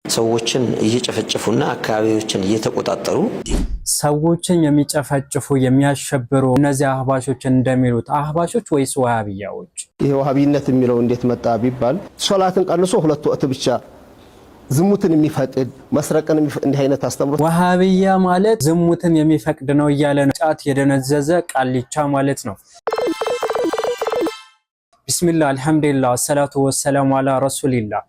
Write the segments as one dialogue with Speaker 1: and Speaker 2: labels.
Speaker 1: ሰዎችን እየጨፈጨፉና አካባቢዎችን እየተቆጣጠሩ
Speaker 2: ሰዎችን የሚጨፈጭፉ፣ የሚያሸብሩ እነዚህ አህባሾች እንደሚሉት አህባሾች ወይስ ወሃቢያዎች?
Speaker 3: ይሄ ወሃቢነት የሚለው እንዴት መጣ ቢባል ሶላትን ቀንሶ ሁለት ወቅት ብቻ፣ ዝሙትን የሚፈቅድ፣ መስረቅን፣ እንዲህ አይነት አስተምሮት።
Speaker 2: ወሃቢያ ማለት ዝሙትን የሚፈቅድ ነው እያለ ነው። ጫት የደነዘዘ ቃልቻ ማለት ነው። ቢስሚላህ፣ አልሐምዱሊላህ፣ አሰላቱ ወሰላሙ አላ ረሱሊላህ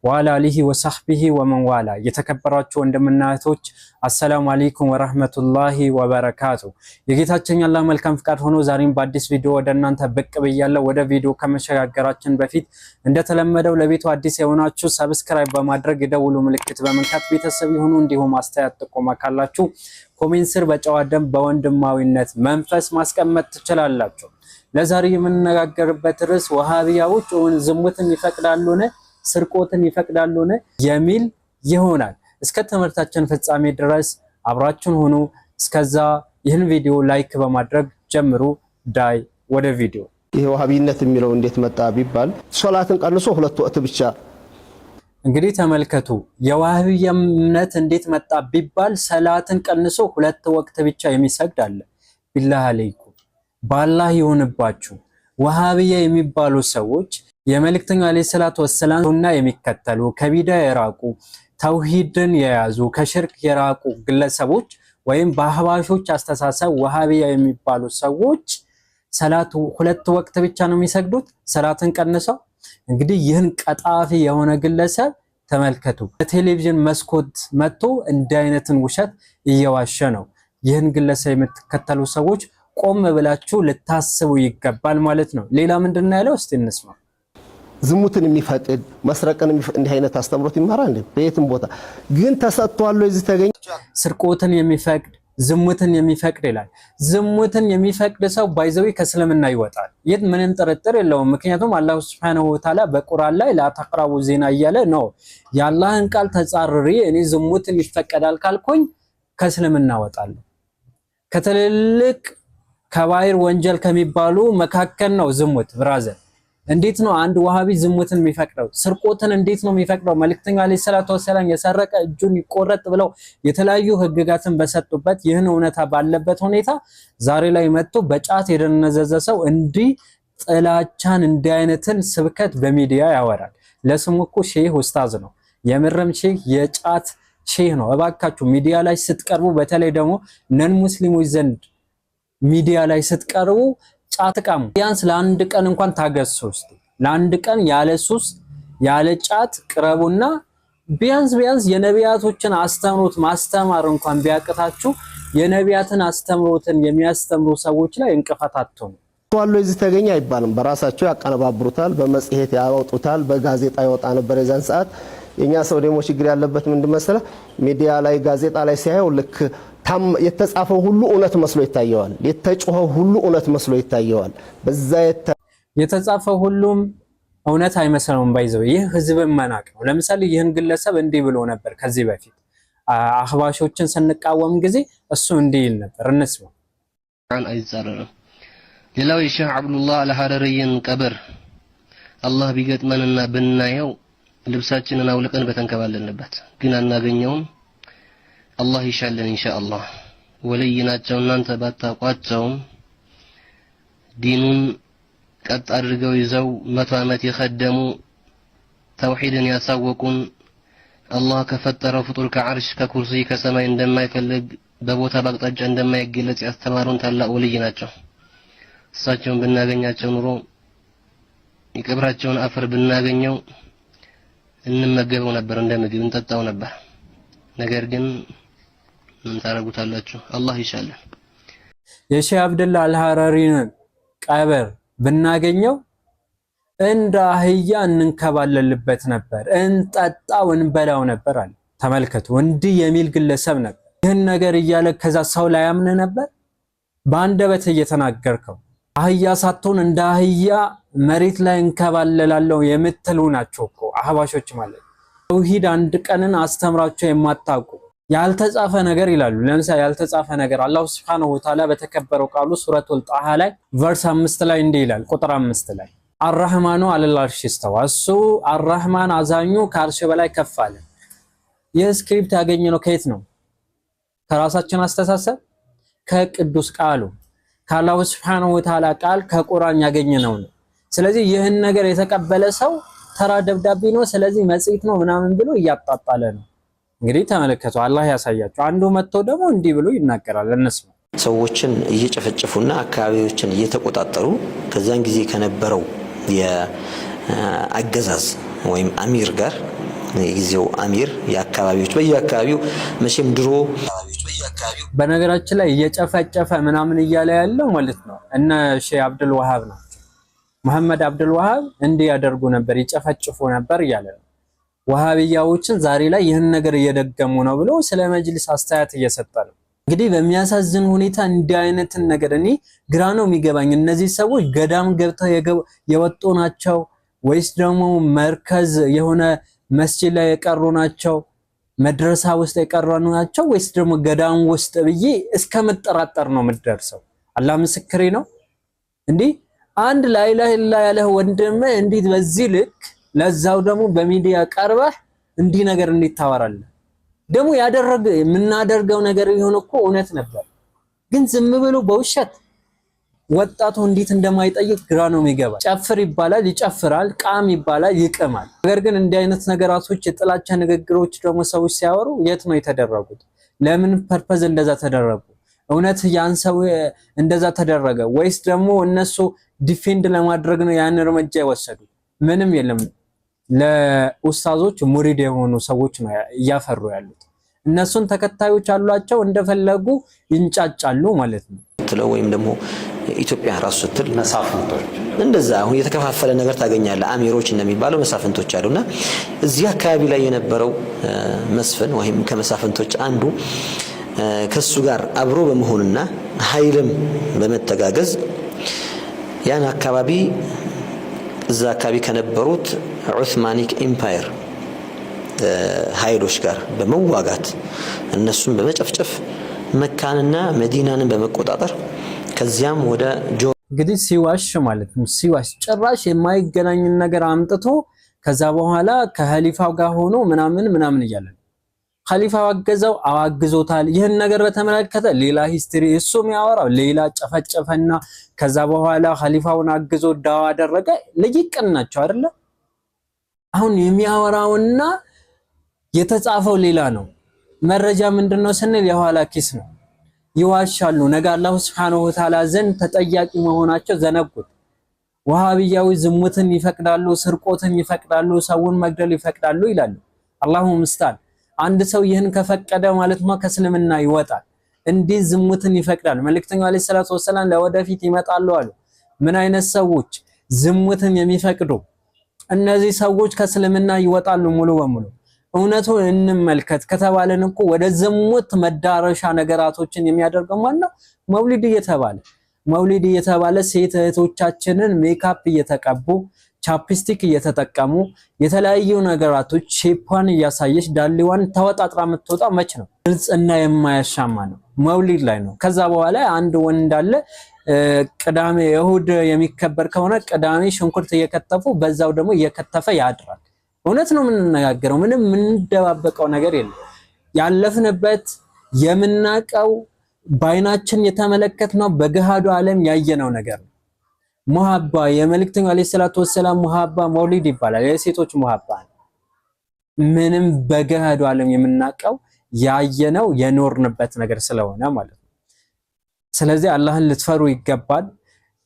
Speaker 2: ወአላ አሊሂ ወሳህቢሂ ወመን ዋላ። የተከበራችሁ ወንድምና እህቶች፣ አሰላሙ አለይኩም ወራህመቱላሂ ወበረካቱ። የጌታችን አላህ መልካም ፍቃድ ሆኖ ዛሬም በአዲስ ቪዲዮ ወደ እናንተ ብቅ ብያለሁ። ወደ ቪዲዮ ከመሸጋገራችን በፊት እንደተለመደው ለቤቱ አዲስ የሆናችሁ subscribe በማድረግ የደውሉ ምልክት በመንካት ቤተሰብ ይሁኑ። እንዲሁም አስተያየት ጥቆማ ካላችሁ comment ስር በጨዋ ደንብ በወንድማዊነት መንፈስ ማስቀመጥ ትችላላችሁ። ለዛሬ የምንነጋገርበት ርዕስ ወሃቢያዎች እውን ዝሙትን ይፈቅዳሉን፣ ስርቆትን ይፈቅዳሉን የሚል ይሆናል። እስከ ትምህርታችን ፍጻሜ ድረስ አብራችሁን ሁኑ። እስከዛ ይህን ቪዲዮ like በማድረግ ጀምሩ። ዳይ ወደ ቪዲዮ።
Speaker 3: ይሄ ወሃቢነት የሚለው እንዴት መጣ ቢባል ሶላትን ቀንሶ ሁለት ወቅት ብቻ።
Speaker 2: እንግዲህ ተመልከቱ፣ የዋህብያ እምነት እንዴት መጣ ቢባል ሰላትን ቀንሶ ሁለት ወቅት ብቻ የሚሰግድ አለ። ቢላህ አለይኩም፣ ባላህ ይሁንባችሁ። ወሃብያ የሚባሉ ሰዎች የመልእክተኛው አለይሂ ሰላቱ ወሰላም ሱና የሚከተሉ፣ ከቢዳ የራቁ፣ ተውሂድን የያዙ፣ ከሽርክ የራቁ ግለሰቦች ወይም በአህባሾች አስተሳሰብ ወሃቢያ የሚባሉ ሰዎች ሰላት ሁለት ወቅት ብቻ ነው የሚሰግዱት፣ ሰላትን ቀንሰው። እንግዲህ ይህን ቀጣፊ የሆነ ግለሰብ ተመልከቱ። በቴሌቪዥን መስኮት መጥቶ እንዲህ አይነትን ውሸት እየዋሸ ነው። ይህን ግለሰብ የምትከተሉ ሰዎች ቆም ብላችሁ ልታስቡ ይገባል ማለት ነው። ሌላ ምንድን ነው ያለው? እስቲ እንስማ።
Speaker 3: ዝሙትን የሚፈቅድ፣ መስረቅን፣ እንዲህ አይነት አስተምሮት ይማራል እንዴ? በየትም ቦታ ግን ተሰጥቷል እዚህ ተገኘ።
Speaker 2: ስርቆትን የሚፈቅድ፣ ዝሙትን የሚፈቅድ ይላል። ዝሙትን የሚፈቅድ ሰው by the way ከእስልምና ይወጣል። ይህ ምንም ጥርጥር የለውም። ምክንያቱም አላሁ ሱብሓነሁ ወተዓላ በቁርአን ላይ ላ ተቅረቡ ዚና እያለ ነው። የአላህን ቃል ተጻርሬ እኔ ዝሙትን ይፈቀዳል ካልኩኝ ከእስልምና እወጣለሁ። ከትልልቅ ከባይር ወንጀል ከሚባሉ መካከል ነው ዝሙት። Brother፣ እንዴት ነው አንድ ወሃቢ ዝሙትን የሚፈቅደው? ስርቆትን እንዴት ነው የሚፈቅደው? መልእክተኛው አለይሂ ሰላቱ ወሰላም የሰረቀ እጁን ይቆረጥ ብለው የተለያዩ ህግጋትን በሰጡበት፣ ይህን እውነታ ባለበት ሁኔታ ዛሬ ላይ መጥቶ በጫት የደነዘዘ ሰው እንዲህ ጥላቻን፣ እንዲህ አይነትን ስብከት በሚዲያ ያወራል። ለስሙ እኮ ሼህ ኡስታዝ ነው። የምርም ሼህ የጫት ሼህ ነው። እባካችሁ ሚዲያ ላይ ስትቀርቡ፣ በተለይ ደግሞ ነን ሙስሊሞች ዘንድ ሚዲያ ላይ ስትቀርቡ ጫት ቃሙ። ቢያንስ ለአንድ ቀን እንኳን ታገሱ እስቲ። ለአንድ ቀን ያለ ሱስ ያለ ጫት ቅረቡና ቢያንስ ቢያንስ የነቢያቶችን አስተምሮት ማስተማር እንኳን ቢያቅታችሁ የነቢያትን አስተምሮትን የሚያስተምሩ ሰዎች ላይ እንቅፋት አትሆኑ።
Speaker 3: ተዋሎ እዚህ ተገኘ አይባልም። በራሳቸው ያቀነባብሩታል፣ በመጽሔት ያወጡታል፣ በጋዜጣ ይወጣ ነበር የዛን ሰዓት። የኛ ሰው ደግሞ ችግር ያለበት ምንድን መሰለህ? ሚዲያ ላይ፣ ጋዜጣ ላይ ሲያየው ልክ የተጻፈው ሁሉ እውነት መስሎ ይታየዋል። የተጮኸው ሁሉ እውነት መስሎ ይታየዋል። በዛ
Speaker 2: የተጻፈው ሁሉም እውነት አይመስለውም። By the way ይህ ህዝብን መናቅ ነው። ለምሳሌ ይህን ግለሰብ እንዲህ ብሎ ነበር ከዚህ በፊት አህባሾችን ስንቃወም ጊዜ እሱ እንዲህ ይል ነበር። እንስማ።
Speaker 4: አይጻረርም። ሌላው የሼህ አብዱላህ አልሐረሪይን ቀብር አላህ ቢገጥመንና ብናየው ልብሳችንን አውልቀን በተንከባለልንበት፣ ግን አናገኘውም። አላህ ይሻለን ኢንሻአላህ። ወልይ ናቸው፣ እናንተ ባታውቋቸውም ዲኑን ቀጥ አድርገው ይዘው 100 ዓመት የኸደሙ፣ ተውሂድን ያሳወቁን፣ አላህ ከፈጠረው ፍጡር ከዓርሽ፣ ከኩርሲ፣ ከሰማይ እንደማይፈልግ፣ በቦታ በአቅጣጫ እንደማይገለጽ ያስተማሩን ታላቅ ወልይ ናቸው። እሳቸውን ብናገኛቸው ኑሮ፣ የቀብራቸውን አፈር ብናገኘው እንመገበው ነበር፣ እንደ ምግብ እንጠጣው ነበር። ነገር ግን ምን ታረጉታላችሁ? አላህ ይሻለን።
Speaker 2: የሼህ አብደላ አልሐረሪን ቀብር ብናገኘው እንደ አህያ እንንከባለልበት ነበር፣ እንጠጣው እንበላው ነበር አለ። ተመልከቱ፣ እንዲህ የሚል ግለሰብ ነበር። ይህን ነገር እያለ ከዛ ሰው ላይ ያምን ነበር። በአንደበት እየተናገርከው አህያ ሳትሆን እንደ አህያ መሬት ላይ እንከባለላለሁ የምትሉ ናቸው እኮ አህባሾች ማለት። ተውሂድ አንድ ቀንን አስተምራቸው የማታውቁ፣ ያልተጻፈ ነገር ይላሉ። ለምሳሌ ያልተጻፈ ነገር አላሁ ሱብሓነሁ ወተዓላ በተከበረው ቃሉ ሱረቱል ጣሃ ላይ verse 5 ላይ እንዲህ ይላል፣ ቁጥር 5 ላይ አራህማኑ አለል አርሽ እስተዋ፣ እሱ አራህማን አዛኙ ከአርሽ በላይ ከፍ አለ። ይህ script ያገኘነው ከየት ነው? ከራሳችን አስተሳሰብ፣ ከቅዱስ ቃሉ ከአላሁ ሱብሓነሁ ወተዓላ ቃል ከቁርአን ያገኘነው ነው። ስለዚህ ይህን ነገር የተቀበለ ሰው ተራ ደብዳቤ ነው፣ ስለዚህ መጽሔት ነው ምናምን ብሎ እያጣጣለ ነው። እንግዲህ ተመለከቱ፣ አላህ ያሳያቸው። አንዱ መጥቶ ደግሞ እንዲህ ብሎ ይናገራል። እነሱ
Speaker 1: ሰዎችን እየጨፈጨፉና አካባቢዎችን እየተቆጣጠሩ ከዚያን ጊዜ ከነበረው የአገዛዝ ወይም አሚር ጋር፣ የጊዜው አሚር የአካባቢዎች በየአካባቢው መቼም ድሮ
Speaker 2: በነገራችን ላይ እየጨፈጨፈ ምናምን እያለ ያለው ማለት ነው እነ ሼህ አብዱል ወሃብ ናቸው። መሐመድ አብዱል ወሃብ እንዲህ ያደርጉ ነበር፣ ይጨፈጭፉ ነበር እያለ ነው። ወሃቢያዎችን ዛሬ ላይ ይህን ነገር እየደገሙ ነው ብሎ ስለ መጅሊስ አስተያየት እየሰጠ ነው። እንግዲህ በሚያሳዝን ሁኔታ እንዲህ አይነትን ነገር እኔ ግራ ነው የሚገባኝ። እነዚህ ሰዎች ገዳም ገብተው የወጡ ናቸው ወይስ ደግሞ መርከዝ የሆነ መስጂድ ላይ የቀሩ ናቸው፣ መድረሳ ውስጥ የቀሩ ናቸው ወይስ ደግሞ ገዳም ውስጥ ብዬ እስከምጠራጠር ነው የምደርሰው። አላህ ምስክሬ ነው። እንዲህ አንድ ላኢላሀ ኢለላህ ያለህ ወንድም እንዴት በዚህ ልክ ለዛው ደግሞ በሚዲያ ቀርበህ እንዲህ ነገር እንዴት ታወራለህ? ደግሞ ያደረገ የምናደርገው ነገር ቢሆን እኮ እውነት ነበር፣ ግን ዝም ብሎ በውሸት ወጣቱ እንዴት እንደማይጠይቅ ግራ ነው የሚገባ። ጨፍር ይባላል ይጨፍራል፣ ቃም ይባላል ይቅማል። ነገር ግን እንዲህ አይነት ነገራቶች የጥላቻ ንግግሮች ደግሞ ሰዎች ሲያወሩ የት ነው የተደረጉት? ለምን purpose እንደዛ ተደረጉ? እውነት ያን ሰው እንደዛ ተደረገ ወይስ ደግሞ እነሱ defend ለማድረግ ነው ያን እርምጃ የወሰዱት? ምንም የለም። ለኡስታዞች ሙሪድ የሆኑ ሰዎች ነው እያፈሩ ያሉት። እነሱን ተከታዮች አሏቸው፣ እንደፈለጉ ይንጫጫሉ ማለት ነው።
Speaker 1: ትለው ወይም ደግሞ ኢትዮጵያ ራሱ ስትል
Speaker 5: መሳፍንቶች
Speaker 1: እንደዛ አሁን የተከፋፈለ ነገር ታገኛለህ። አሚሮች እንደሚባለው መሳፍንቶች አሉና እዚህ አካባቢ ላይ የነበረው መስፍን ወይም ከመሳፍንቶች አንዱ ከሱ ጋር አብሮ በመሆንና ኃይልም በመተጋገዝ ያን አካባቢ እዛ አካባቢ ከነበሩት Ottomanic Empire ኃይሎች ጋር በመዋጋት እነሱን በመጨፍጨፍ መካንና መዲናንን በመቆጣጠር ከዚያም ወደ
Speaker 2: እንግዲህ ሲዋሽ ማለት ነው። ሲዋሽ ጭራሽ የማይገናኝን ነገር አምጥቶ ከዛ በኋላ ከኸሊፋው ጋር ሆኖ ምናምን ምናምን እያለ ነው። ኸሊፋው አገዘው አዋግዞታል። ይህን ነገር በተመለከተ ሌላ history እሱ የሚያወራው ሌላ ጨፈጨፈና ከዛ በኋላ ኸሊፋውን አግዞ ዳዋ አደረገ። ለይቅን ናቸው አይደለ? አሁን የሚያወራውና የተጻፈው ሌላ ነው። መረጃ ምንድነው ስንል የኋላ ኪስ ነው። ይዋሻሉ። ነገ አላሁ ሱብሓነሁ ወተዓላ ዘንድ ተጠያቂ መሆናቸው ዘነጉት። ወሃቢያዊ ዝሙትን ይፈቅዳሉ፣ ስርቆትን ይፈቅዳሉ፣ ሰውን መግደል ይፈቅዳሉ ይላሉ። አላሁ ምስታን። አንድ ሰው ይህን ከፈቀደ ማለት ነው ከእስልምና ይወጣል። እንዲህ ዝሙትን ይፈቅዳል። መልእክተኛው ዓለይሂ ሰላቱ ወሰላም ለወደፊት ይመጣሉ አሉ። ምን አይነት ሰዎች? ዝሙትን የሚፈቅዱ እነዚህ ሰዎች ከእስልምና ይወጣሉ ሙሉ በሙሉ። እውነቱን እንመልከት ከተባለን እኮ ወደ ዝሙት መዳረሻ ነገራቶችን የሚያደርገው ማን ነው? መውሊድ እየተባለ፣ መውሊድ እየተባለ ሴት እህቶቻችንን ሜካፕ እየተቀቡ፣ chapstick እየተጠቀሙ፣ የተለያዩ ነገራቶች shape ዋን እያሳየች ዳሌዋን ተወጣጥራ የምትወጣው መች ነው? ግልጽና የማያሻማ ነው፣ መውሊድ ላይ ነው። ከዛ በኋላ አንድ ወንድ አለ፣ ቅዳሜ እሁድ የሚከበር ከሆነ ቅዳሜ ሽንኩርት እየከተፉ በዛው ደግሞ እየከተፈ ያድራል። እውነት ነው የምንነጋገረው፣ ምንም የምንደባበቀው ነገር የለም። ያለፍንበት የምናቀው በአይናችን የተመለከትነው በገሃዱ ዓለም ያየነው ነገር ነው። ሙሀባ የመልእክተኛው ዓለይሂ ሰላቱ ወሰላም ሙሀባ መውሊድ ይባላል። የሴቶች ሙሀባ ምንም በገሃዱ ዓለም የምናቀው ያየነው የኖርንበት ነገር ስለሆነ ማለት ነው። ስለዚህ አላህን ልትፈሩ ይገባል።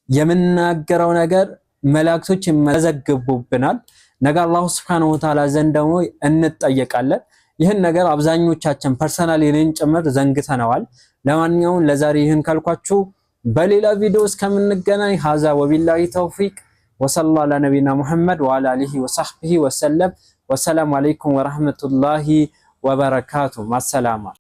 Speaker 2: የምናገረው ነገር መላእክቶች ይመዘግቡብናል። ነገ አላሁ ሱብሓነሁ ወተዓላ ዘንድ ደግሞ እንጠየቃለን። ይህን ነገር አብዛኞቻችን personal የኔን ጭምር ዘንግተነዋል። ለማንኛውም ለዛሬ ይህን ካልኳችሁ በሌላ ቪዲዮ እስከምንገናኝ ሀዛ ወቢላሂ ተውፊቅ ወሰላ አላ ነቢና ሙሐመድ ወአላ አሊሂ ወሰህቢሂ ወሰለም። ወሰላሙ አለይኩም ወረህመቱላሂ ወበረካቱ። ማሰላማ።